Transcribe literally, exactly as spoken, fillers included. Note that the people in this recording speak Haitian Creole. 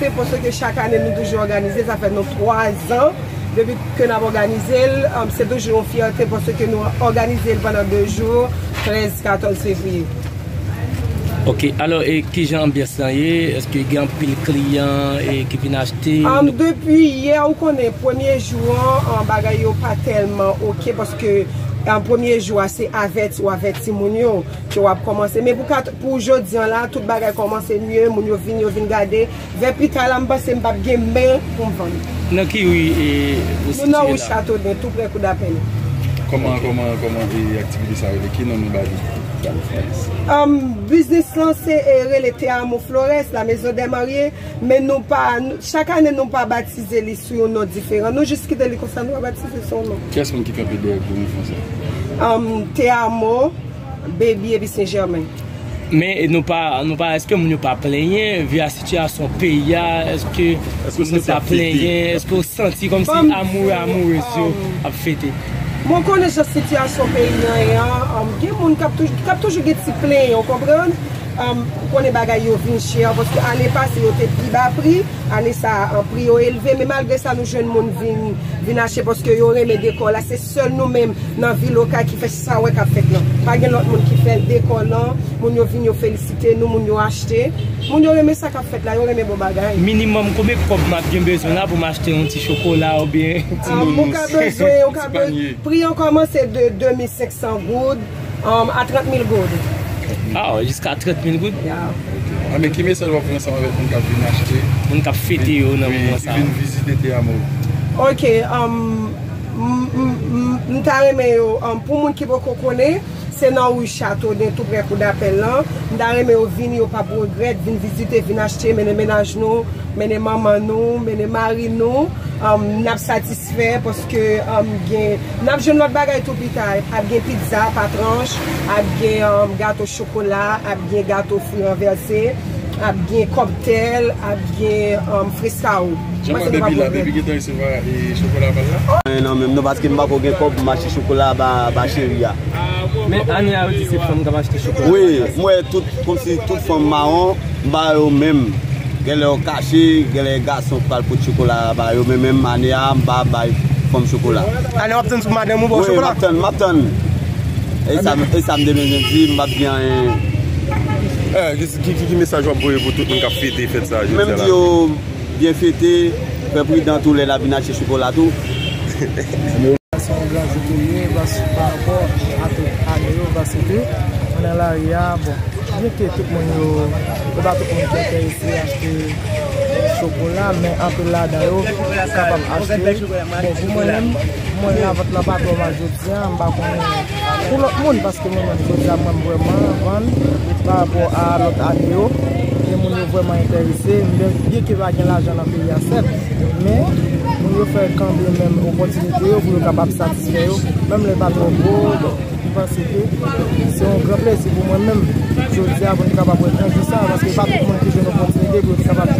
Paske chak ane nou toujou òganize, sa fè nou twa zan depi ke n ap òganize l. Um, se toujou yon fyète paske nou òganize l pandan de jou, trèz, katòz fevriye. Ok, alò, e kijan anbyans lan ye? Èske gen anpil kliyan e ki vin achte? Um, depi yè, ou konnen, premye jou an, um, bagay yo pa tèlman ok paske um, premye jou a se avèti, ou avèti moun yo ke w ap kòmanse. Men pou, kat, pou jodi an la, tout bagay kòmanse mye, moun yo vin, yo vin gade. Vè pita la, m panse m p ap gen men pou m vann. Nan ki ri e, ou Nou nan sitiye ri la? Chateaudun, tou prè Kou Dapèl. Kòman kòman kòman e aktivite sa rele? Ki non nou ba li? Um, biznis lan se e, rele Te Amo Flores, la Maison des Mariés, men nou pa, nou- chak ane nou pa batize li sou yon non diferan. Nou jis kite li konsa, nou pa batize sou yon non. Kiyès moun ki kanpe dèyè gwo mouvman sa? Um, Te Amo, Baby epi Sen Jèmen. Men nou pa, nou pa, èske moun yo pa plenyen vi a sitiyasyon peyi a? Èske Èske w moun yo santi pa ap fete? Plenyen? Èske w santi kòmsi Ban m amoure di, amourez yo um, ap fete? Mwen konnen jan sitiyasyon peyi an ye an, um, gen moun k ap toujou, k ap toujou gen ti plenyen, ou konprann? Um, ou konnen bagay yo vin chè, paske ane pase yo te pi ba pri, ane sa a pri yo elve, men malgre sa nou jwenn moun vin, vin achte paske yo renmen dekò la. Se sèl nou menm nan vil Okay ki fè sa w wè k ap fèt lan. Pa gen lòt moun ki fè dekò lan, moun yo vin yo felisite nou, moun yo achte. Moun yo renmen sa k ap fèt la, yo renmen bon bagay. Minimòm konbyen kòb m ap gen bezwen la pou m achte yon ti chokola oubyen ti Ah, ou nounous? ka bezwen, ou ka Ti panye. bezwen. Pri an kòmanse de de mil senk san goud um, a trant mil goud. Ah, jiska trant mil goud? Ya. Ah, men ki mesaj w ap fè ansanm avèk moun k ap vin achte? Moun k ap fete yo nan Wi, moman ki sa. Vin vizite Te Amo. Ok, um, m- m- m- m ta renmen yo, um, pou moun ki poko konnen, se nan ri Chateaudun, tou prè Kou Dapèl lan. M ta renmen yo vini, yo p ap regrèt, vin vizite, vin achte, mennen mennaj nou, mennen manman nou, mennen mari nou. Um, n ap satisfè paske um, gen, n ap jwenn lòt bagay tou pita. Ap gen pizza pa tranch, ap gen um, gato chokola, ap gen gato fwi ranvèse, ap gen kòktèl, ap gen um, frescao. Jan Mwen se mwen nou pa Baby la, pwoblèm. Baby gentan resevwa e chokola pa l la? Non, menm non, paske m pa ko gen kòb pou m achte chokola ba, ba cheri a. Men ane a yo di se fanm k ap achte chokola. Wi, m wè tout, kòmsi tout fanm mawon, m ba yo menm. Genlè yo kache, genlè gason k pral pot chokola ba yo, men menm ane a, m pa bay fanm chokola. Ane w ap tann sou madanm ou ba w Wi, m chokola? Ap tann, m ap tann. E sa, e sa m te bezwen di, m p ap di anyen. Eh, ki, ki, ki, ki mesaj w ap voye pou tout moun k ap fete fèt sa a jodi Menm a di la? Yo byen fete, fè pridan tou lè n ap vin achte chokola tou. Se yon gran jou pou li ye, paske pa rapò a tout ane yo, paske mwen nan lari a, bon, byenke tout moun yo, se pa tout moun ki enterese achte chokola, men anpil ladan yo kapab achte. Bon, pou mwen menm, mwen lavant lan pa twò mal jodi a, m pa konnen pou lòt moun, paske mwen menm jodi a mwen m vrèman vann pa rapò a lòt ane yo. Gen moun yo vrèman enterese, byenke pa gen lajan nan peyi a sèt, men moun yo fè kanmenm opòtinite yo pou yo kapab satisfè yo, menm lè l pa twò gwo. Bon, m panse ke se yon gran plezi pou mwen menm jodi a pou n kapab wè gran jou sa, paske pa tout moun ki jwenn opòtinite pou yo te kapab